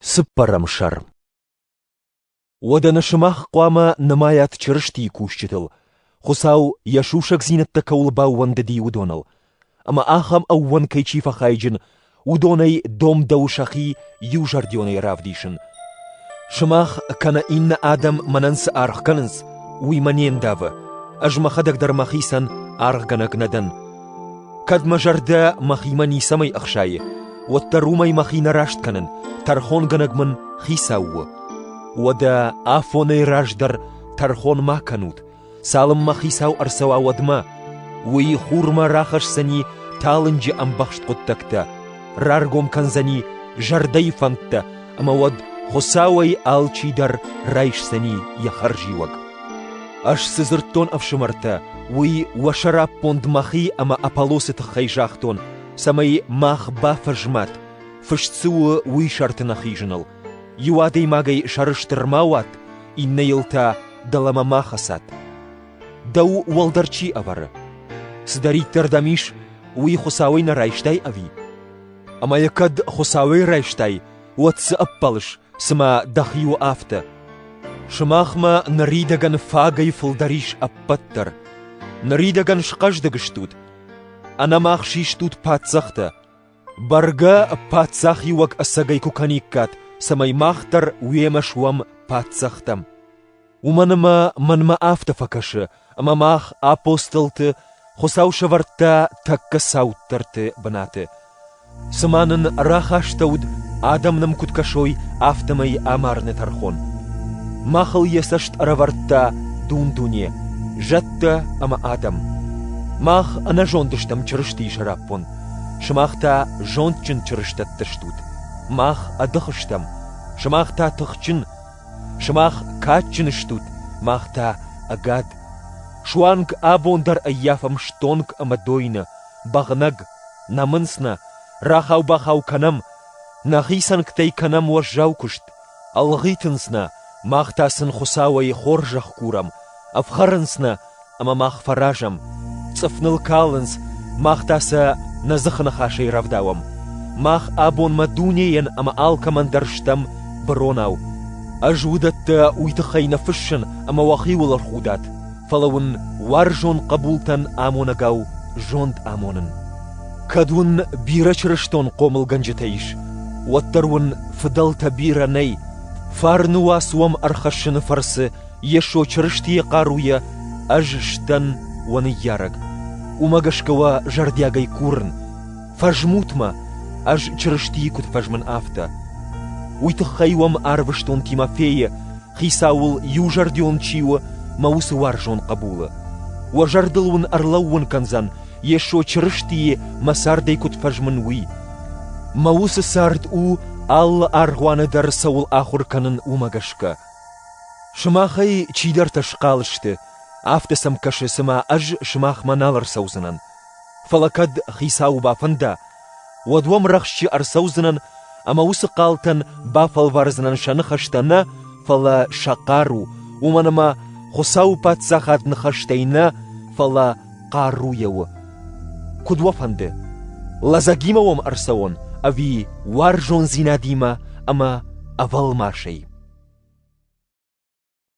Цыппӕрӕм сӕр Уӕдӕ нӕ сымах хъуамӕ нымайат Чырыстийы кусджытыл, Хуыцау йӕ сусӕгдзинӕдтӕ кӕуыл баууӕндыди, уыдоныл. Ӕмӕ ахӕм ӕууӕнкӕй чи фӕхайджын, уыдонӕй домдӕуы сӕхи иузӕрдионӕй равдисын. Сымах кӕнӕ иннӕ адӕм мӕнӕн цы аргъ кӕнынц, уый мӕ не ндавы, ӕз мӕхӕдӕг дӕр мӕхицӕн аргъгӕнӕг нӕ дӕн. Кӕд мӕ зӕрдӕ мӕхимӕ ницӕмӕй ӕхсайы, уӕддӕр уымӕй мӕхи нӕ раст кӕнын, тӕрхонгӕнӕг мын хицау у. Уӕдӕ афонӕй раздӕр тӕрхон ма кӕнут, цалынмӕ хицау ӕрцӕуа, уӕдмӕ. Уый хурмӕ рахӕсдзӕни талынджы ӕмбӕхст хъуыддӕгтӕ, раргом кӕндзӕни зӕрдӕйы фӕндтӕ ӕмӕ уӕд Хуыцауӕй алчидӕр райсдзӕни йӕ хӕрзиуӕг. Ӕз цы дзырдтон, ӕфсымӕртӕ, уый уӕ сӕраппонд мӕхи ӕмӕ Аполлосы тыххӕй загътон, цӕмӕй мах бафӕзмат, фыст цы у, уый сӕрты нӕ хизыныл. Иу адӕймагӕй сӕрыстыр ма уат, иннӕйыл та дӕлӕмӕ ма хӕцат. Дӕу уӕлдӕр чи ӕвӕры? Цыдӕриддӕр дӕм ис, уый Хуыцауӕй нӕ райстай ӕви? Ӕмӕ йӕ кӕд Хуыцауӕй райстай, уӕд цы ӕппӕлыс, цыма дӕхи у афтӕ? Сымахмӕ ныридӕгӕн фагӕй фылдӕр ис ӕппӕт дӕр. Ныридӕгӕн схъӕздыг стут. Ӕнӕмах систут паддзӕхтӕ. Бӕргӕ паддзахиуӕг ӕцӕгӕй куы кӕниккат, цӕмӕй мах дӕр уемӕ суӕм паддзӕхтӕм. Уымӕн ӕмӕ мӕнмӕ афтӕ фӕкӕсы, ӕмӕ мах, апостолты, Хуыцау сӕвӕрдта тӕккӕ цауддӕрты бынаты. Цыма нын рахастӕуыд, адӕм нӕм куыд кӕсой, афтӕмӕй амарыны тӕрхон. Махыл йӕ цӕст ӕрӕвӕрдта дун-дуне, зӕдтӕ ӕмӕ адӕм. Мах ӕнӕзонд стӕм Чырыстийы сӕраппонд, сымах та зондджын чырыстӕттӕ стут. Мах ӕдых стӕм, сымах та тыхджын, Сымах кадджын стут, мах та ӕгад. Суанг абон дӕр ӕййафӕм стонг ӕмӕ дойны, бӕгънӕг, нӕмынц нӕ, рахау-бахау кӕнӕм, нӕхи цӕнгтӕй кӕнӕм уӕззау куыст, ӕлгъитынц нӕ, мах та сын Хуыцауӕй хорзӕх курӕм, ӕфхӕрынц нӕ, ӕмӕ мах фӕразӕм, цъыф ныл калынц, мах та сӕ нӕ дзыхы ныхасӕй рӕвдауӕм. Мах абонмӕ дунейӕн ӕмӕ алкӕмӕн дӕр стӕм быронау. Ӕз уыдӕттӕ уый тыххӕй нӕ фыссын, ӕмӕ уӕхиуыл ӕрхудат, фӕлӕ уын уарзон хъӕбултӕн амонӕгау зонд амонын. Кӕд уын бирӕ чырыстон хъомылгӕнджытӕ ис, уӕддӕр уын фыдӕлтӕ бирӕ нӕй. Фарны уац уӕм ӕрхӕссыны фӕрцы Йесо Чырыстийы хъаруйӕ ӕз сдӕн уӕ ныййарӕг. Уымӕ гӕсгӕ уӕ зӕрдиагӕй курын, фӕзмут мӕ, ӕз Чырыстийы куыд фӕзмын, афтӕ. Уый тыххӕй уӕм арвыстон Тимофейы, Хицауыл иузӕрдион чи у, мӕ уыцы уарзон хъӕбулы. Уӕ зӕрдыл уын ӕрлӕууын кӕндзӕн, Йесо Чырыстийы мӕ цардӕй куыд фӕзмын, уый. Мӕ уыцы цард у, алы аргъуаны дӕр цӕуыл ахуыр кӕнын, уымӕ гӕсгӕ. Сымахӕй чидӕртӕ схъал сты, афтӕ сӕм кӕсы, цыма ӕз сымахмӕ нал ӕрцӕудзынӕн. Фӕлӕ кӕд Хицауы бафӕнда, уӕд уӕм рӕхсджы ӕрцӕудзынӕн ӕмӕ уыцы хъалтӕн бафӕлвардзынӕн сӕ ныхӕстӕ нӕ, фӕлӕ сӕ хъару, уымӕн ӕмӕ Хуыцауы Паддзахад ныхӕстӕй нӕ, фӕлӕ хъаруйӕ у. Куыд уӕ фӕнды, лӕдзӕгимӕ уӕм ӕрцӕуон ӕви уарзондзинадимӕ ӕмӕ ӕвӕлмасӕй?